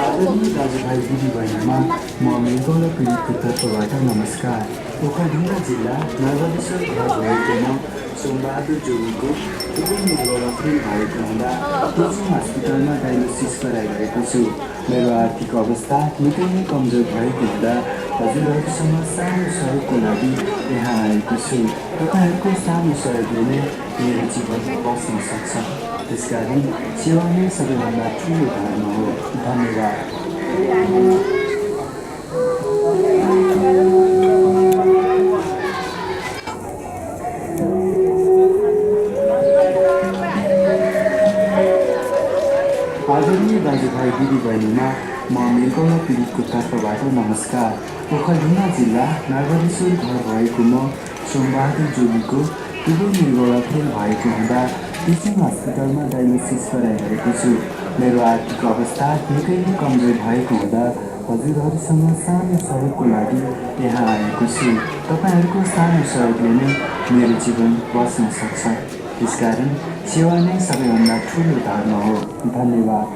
आदरणीय दाजुभाइ दिदीबहिनीमा म मृगौला पीडितको तर्फबाट नमस्कार। ओखलढुङ्गा जिल्ला नर्वदेश्वर घर भएकोमा सोमबहादुर जोगीको दुवै मृगौला फेल भएको हुँदा टिचिङ हस्पिटलमा डायलिसिस गराइरहेको छु। मेरो आर्थिक अवस्था निकै नै कमजोर भएको हुँदा हजुरहरूसँग सानो सहयोगको लागि यहाँ आएको छु। तपाईँहरूको सानो सहयोगले नै मेरो जीवन बस्न सक्छ। त्यसकारण सेवा नै सबैभन्दा ठुलो धर्म हो। धन्यवाद। आदरणीय दाजुभाइ दिदीबहिनीमा म मृगौला पीडितको तर्फबाट नमस्कार। ओखलढुङ्गा जिल्ला नर्वदेश्वर घर भएको म सोमबहादुर जोगीको दुवै मृगौला फेल भएको हुँदा टिचिङ हस्पिटलमा डायलिसिस गराइरहेको छु। मेरो आर्थिक अवस्था निकै नै कमजोर भएको हुँदा हजुरहरूसँग सानो सहयोगको लागि यहाँ आएको छु। तपाईँहरूको सानो सहयोगले नै मेरो जीवन बस्न सक्छ। त्यसकारण सेवा नै सबैभन्दा ठुलो धर्म हो। धन्यवाद।